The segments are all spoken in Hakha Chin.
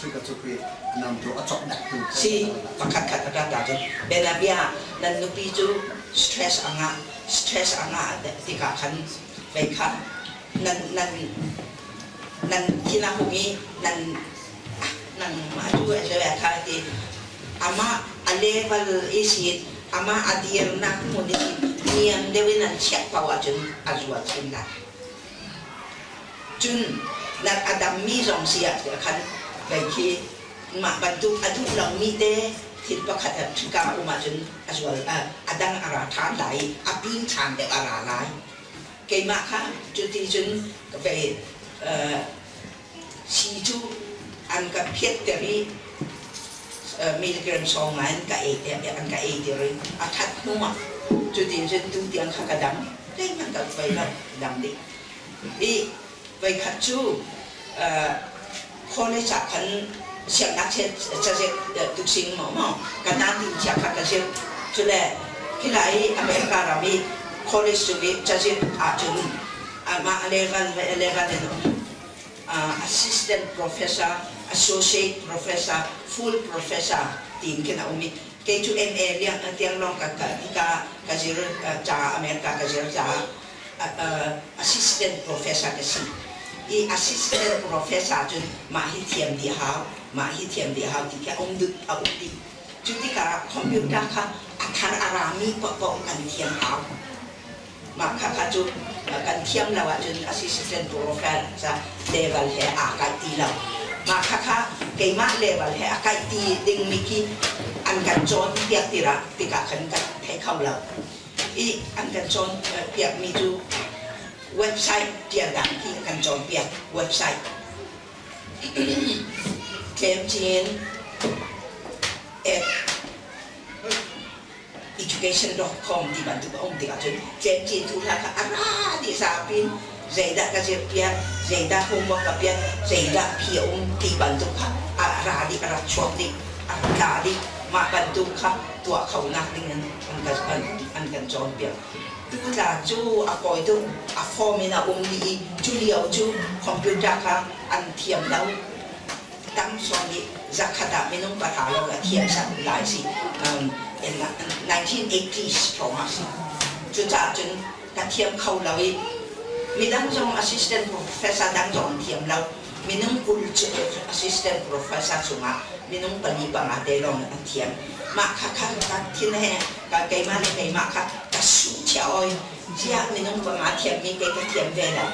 Africa cu khi nam cu a cawk dak tu. Si pakhat khat a rat ahcun bianabia nan nupi cu stress a ngah stress a ngah tikah khan vei kha nan nan nan thin a hung i nan nangmah cu a si kha ti amah a level i si amah a dirnak hmun i niam deuh in an chiah paoh ahcun a zual chin lai. Cun nak a dammi zong si ah khan vei khi mah bantuk a duh lomi te thil pakhat ah ṭhika a um ahcun a zual a dang a ra ṭhan lai i a ping ṭhan deuh a ra lai. Keimah kha cuti cun vei sii cu an ka phiatter i milligram sawng ngai an ka ei an ka ei tir i a ṭhat hnu ah cutin cun tutiang kha ka dam zeihmanh ka voi lo dam dih i voikhat cu college ah khan siangngakchia cazet tuksing maw maw ka na tin chia kha ka zir cule khila i America ram i college chung i cazet ahcun amah level level in um assistant professor, associate professor, full professor tiin khin a um i kei cu MA liang tiang lawng ka ka ka zir ca America ka zir caah assistant professor ka si. I assistant professor cun mah hi thiam dih hau, mah hi thiam dih hau ti khi a um dut a um dih. Cu tikah computer kha a thar a rami paohpaoh kan thiam hau. Mah khakha cu kan thiam lo ahcun assistant professor level he aa kaih ti lo. Mah khakha keimah level he a kaih ti dingmi khi an kan cawnpiak tikah khan kan thei kho lo. I an kan cawnpiakmi cu website ṭial dan khi a kan cawnpiak website. Tlemcin at education.com ti bantuk a um tikah cun cemcin thu hla kha a ra dih zapi in zeidah ka zirpiak zeidah homework ka piak zeidah phi a um ti bantuk kha a ra dih a rak chuak dih a rak tla dih mah bantuk kha tuah kho nak ding in an kan an kan cawnpiak tu tla cu a kawi tuk a form in a um dih i cu lio cu computer kha an thiam lo tam sawm nih zakhat ah minung pahra lawng a thiam sak lai si in 1980s hrawng ah si cucaah cun ka thiam kho lo i midang zong assistant professor dang zong an thiam lo minung 20 cu assistant professor chungah minung pali panga te lawng an thiam mah kha kha ka thin he ka keimah le keimah kha ka su chia oi ziah minung panga thiammi kei ka thiam ve lo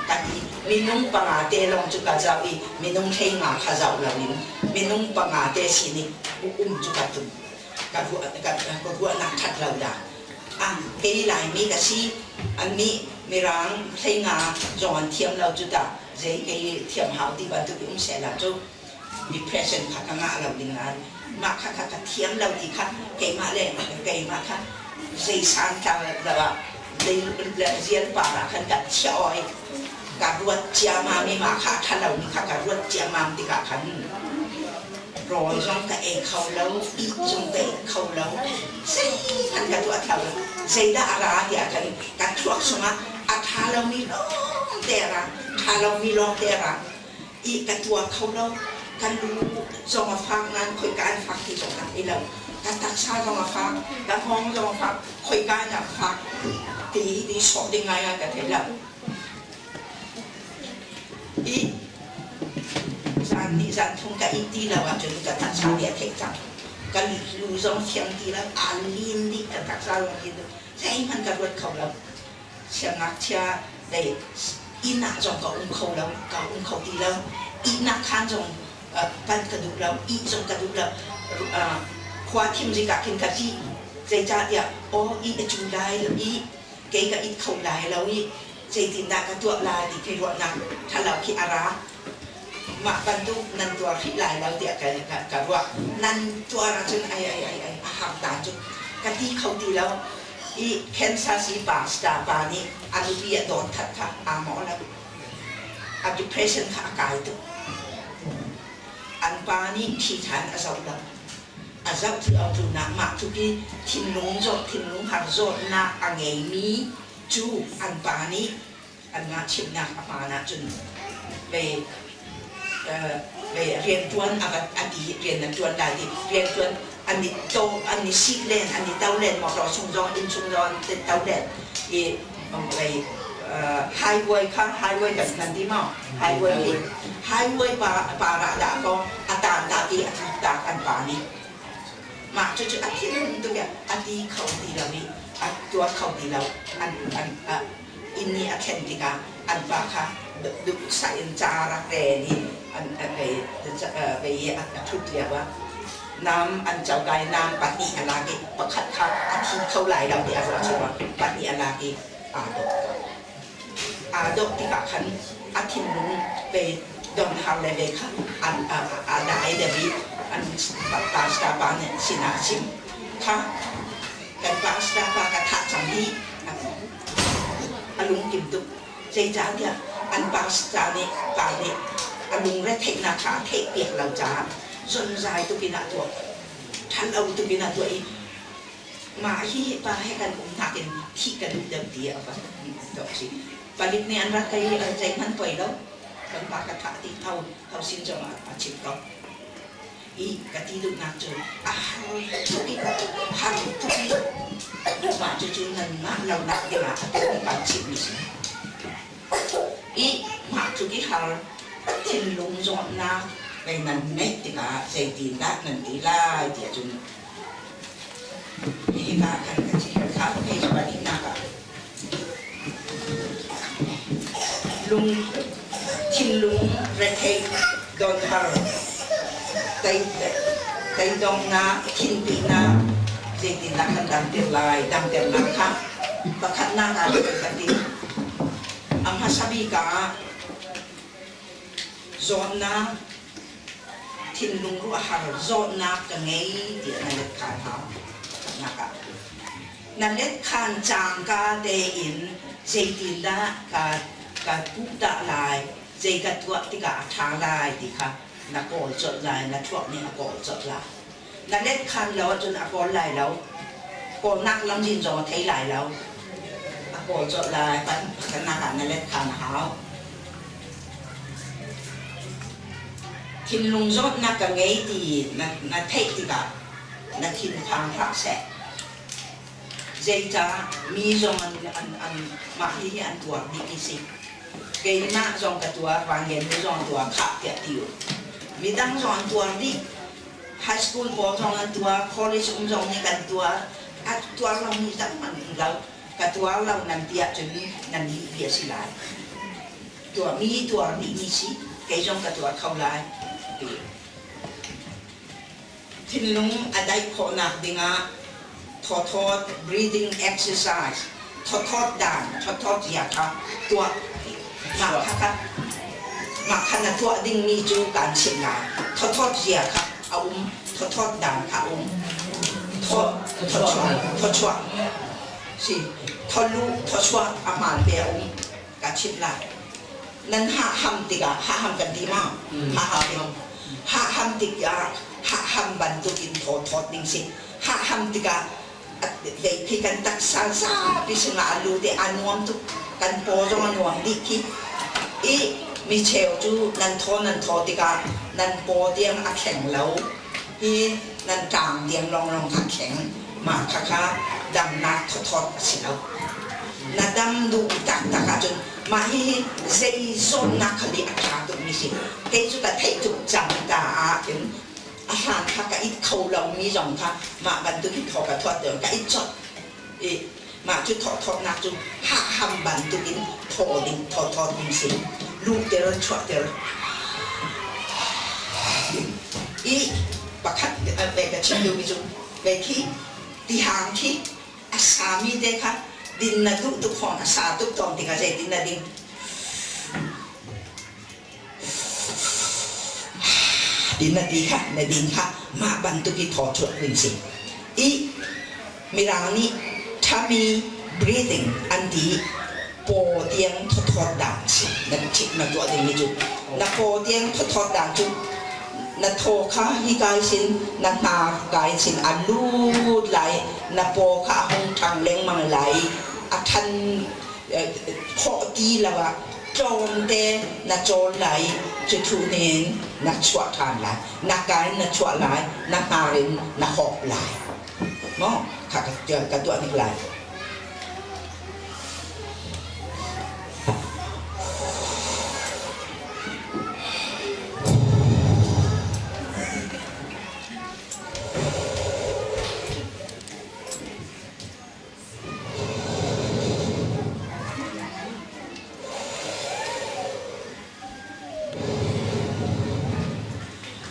ka ti minung panga te lawng cu ka zoh i minung 15 kha zoh loin minung panga te sining um cu ka tum ka ruah ka ruahnak ṭhat lo dah ah kei Laimi ka si annih Mirang 15 zong an thiam lo cu tah zei kei thiam hau ti bantuk i um sehla cu depression kha ka ngah lo ding nain mah kha kha ka thiam lo ti kha keimah le keimah kha zei san tla lo ah zial par ah khan ka chiah oi ka ruat ciamam i mah kha a ṭha lomi kha ka ruat ciamam tikah khan rawl zong ka ei kho lo ih zong ka ei kho lo zeihmanh ka tuah kho lo zeidah a ra tiah khan ka thluak chungah a ṭha lomi lawng te a ra ṭha lomi lawng te a ra i ka tuar kho lo ka lu zong a fak nain khoika an fak ti zong ka thei lo ka taksa zong a fak ka hngawng zong a fak khoika in a fak ti hi sawh ding ngai ah ka thei lo i zan nih zan thum ka ih ti lo ahcun ka taksa nih a theih cang ka lu zong thiam ti lo aa lin dih ka taksa zong lin zeihmanh ka ruat kho lo siangngakchia lei inn ah zong ka um kho lo ka um kho ti lo ihnak khaan zong panh ka duh lo ih zong ka duh lo khua thim zik ah khin ka ṭih zeicahtiah aw ih a cu lai lo i kei ka it kho lai lo i zeitindah ka tuah lai ti khi ruahnak ṭhalo khi a ra mah bantuk nan tuar hrih lai lo tiah ka, ka, ka ruah nan tuar ahcun ai ai ai ai a har ta cu ka ti kho ti lo i Kansas i pastor pa nih a nupi a dawt that kha aa mawh lo a depression kha a kai tuk an pa nih thi than a zoh lo a zoh cu a tlunak mah tluk i thinlung zawt thinlung har zawtnak a ngeimi cu an pa nih an ngah chimhnak a hmaan ahcun vei. Rianṭuan a va a ti rian na ṭuan lai ti rianṭuan an i to an i sik len an i to len motor chung zong inn chung zong an to len i vei highway kha highway kan kan ti maw highway hi highway pa para dah ko a tan ta ti a tluk tak an pa nih mah cucu a thinhun tuk a ti kho ti lo i a tuar kho ti lo an an inn nih a thlen tikah an pa kha duhsah in ca rak rel i an vei i a ṭhut lio ah nam an cokai nam pahnih a lak i pakhat kha a thi kho lai lo ti a ruah chungah pahnih a lak i aa dawh. Aa dawh tikah khan a thinlung ve donhar le ve kha a dai deuh i an pastor pa nih sinah a chim. Kha kan pastor pa ka thah cang hih a ti. A lungkim tuk. Zeicahtiah an pastor nih pa nih a lungretheihnak kha a theihpiak lo caah zonzai tuk in a tuah. Ṭhalo tuk in a tuah i mah hi pa he kan um nakin thih ka duh deuh ti a va tuah si. Palik nih an rak i zeihmanh poi lo. Kan pa ka thah ti hau hau sin zong ah a chim ko. I ka ti duhnak cu a har tuk i har tuk i mah cucu nanmah lonak dingah a tuah kan chimmi si. I mah tluk i har thinlung zawtnak pei nan ngeih tikah zeitindah nan ti lai tiah cun hika khan ka chim kha page pahnihnak ah lung thinlung rethei donhar teidongnak thinpihnak zeitindah kan damter lai damternak kha pakhatnak ah kan ti a hmasa bik ah zawtnak thinlung ruahhar zawtnak ka ngei tiah na let khan hau pakhatnak ah Na letkhan cangka tein zeitindah ka ka puh lai, zei ka tuah tikah a ṭha lai ti kha na kawl colh lai, na thluak nih a kawl colh lai. Na letkhan lo ahcun a kawl lai lo. Kawlnak lamzin zong a thei lai lo. A kawl colh lai. Pakhatnak ah na letkhan a hau. Thinlung zawtnak ka ngei ti na, na theih tikah na thinphang hlah seh. Zeicah mi zong an, an, an mah hihi an tuar dih ti si. Keimah zong ka tuar, vangennu zong an tuar khah tiah ti u. Midang zong an tuar dih. High school pawl zong an tuar, college um zong nih kan tuar. A tuar lomi zeihmanh um lo. Ka tuar lo nan ti ahcun nan lih bia si lai. Tuar mi tuar dihmi si, kei zong ka tuar kho lai. Ti. Thinlung a daih khawhnak dingah thawthawt breathing exercise thawthawt dan thawthawt zia kha tuah mah kha kha mah kha na tuah dingmi cu kaan chimh lai thawthawt zia kha a um thawthawt dan kha a um thaw thawchuah thawchuah si thawluh thawchuah a hmaan te a um ka chimh lai nan haham tikah haham kan ti ma haham haham tikah haham bantukin thawthawt ding si haham tikah lei khi kan taksa zapi sungah a lu te a nuam tuk kan paw zong a nuam dih khi i mi cheu cu nan thaw nan thaw tikah nan paw tiang a thleng lo hi nan ṭang tiang lawnglawng kha thleng mah kha kha damnak thawthawt a si lo na dam duh taktak ahcun mah hihi zei zawtnak kha nih a ṭha tukmi si kei cu ka theih tuk cang ta ah cun a hlan kha ka it kho lomi zong kha mah bantuk hin thaw ka thuat deuh ka it cawt i mah cu thawhthawtnak cu haham bantukin thaw ding thawthawt ding si luhter chuahter i pakhat ve ka chim duhmi cu ve khi tihang khi a sami te kha din na duh tuk fawn a sa tuk tawn tikah zeitin na ding Ti na ti kha na din kha mah bantuk i thawchuah ding si. I Mirang nih tummy breathing an ti paw tiang thawthawt dang si. Na chik na tuah dingmi cu na paw tiang thawthawt dang cu na thaw kha hi kai sin na hnar kai sin a lut lai na paw kha a hung ṭhang lengmang lai a ṭhan khawh ti lo ah tlawmte na cawl lai i cu thu nin. Na chuah ṭhan lai. Na ka in na chuah lai, na hnar in na hawp lai. Maw? Kha ka tuah hnik lai.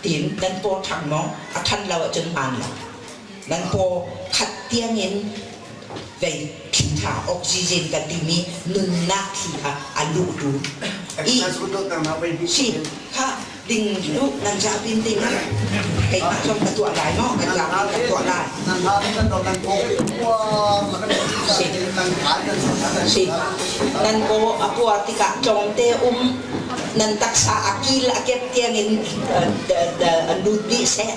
Tiin nan paw ṭhang maw? A ṭhan lo ahcun hmaan lo. Nan paw khat tiangin vei thli ṭha oxygen kan timi nunnak thli kha a luh tu. I si kha ding lu nan zapi in ding keimah zong ka tuah lai maw kan zapi kan tuah lai. Si si nan paw a puar tikah tlawmte um nan taksa a kil a kep tiangin lut dih seh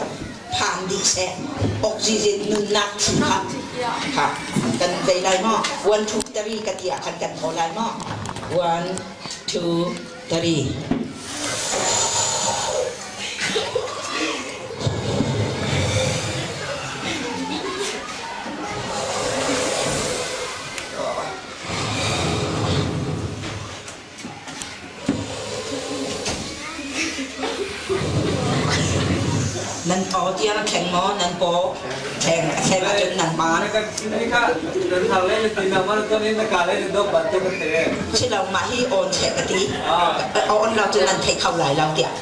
phan dih seh oxygen nunnak thli kha kha kan vei lai maw one two three ka ti ah khan kan thaw lai maw one two three Nan paw tiang a thleng maw? Nan paw thleng a thleng ahcun nan maan. Silo mah hi awn seh ka ti. Awn lo cun nan thei kho lai lo tiah.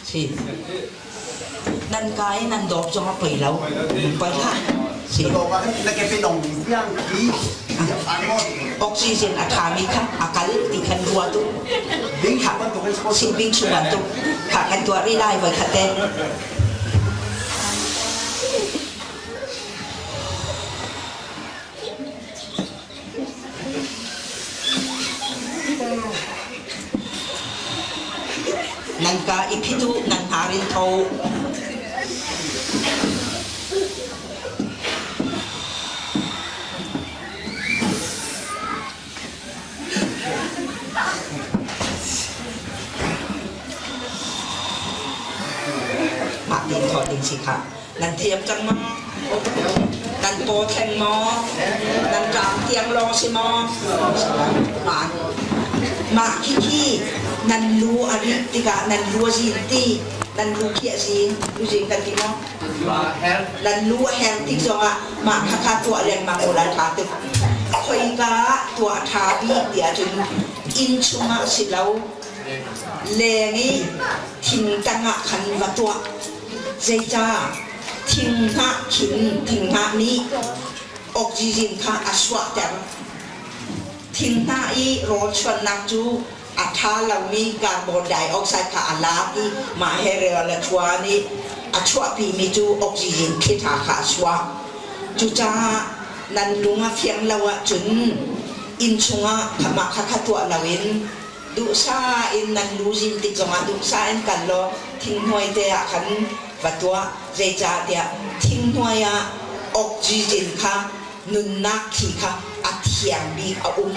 Si. Nan kai nan dawp zong a poi lo. Poi hlah. Si. Oxygen a ṭhami kha a kal ti khan ruat u. Si bingsu bantuk kha kan tuah rih lai voi khat te. Nan ka i phit u, nan hnar in tho u. Mah tin thaw ding si kha. Nan thiam cang maw? Nan paw thleng maw? Nan ṭam tiang lawng si maw? Maan. Mah khikhi nan lu a rit tikah nan lu a zin ti, nan lu khi a zin, lu zin kan ti maw? Nan lu a her tik zongah mah khakha tuah lengmang u la ṭha tuk. Khoika ah tuah ṭha bik ti ahcun inn chungah si lo, leng i thing tangah khan va tuah. Zeicah thinghnah khin thinghnah nih oxygen kha a suahter. Thinghnah i rawl chuannak cu a ṭha lomi carbon dioxide kha a lak i mah he rawl a chuan i a chuahpimi cu oxygen thli ṭha kha a chuah. Cucaah nan lung a fiang lo ahcun inn chungah mah khakha tuah loin duhsah in nan lu zin tik zongah duhsah in kal law thinghnuai te ah khan va tuah zeicahtiah thinghnuai ah oxygen kha nunnak thli kha a thiang bik a um.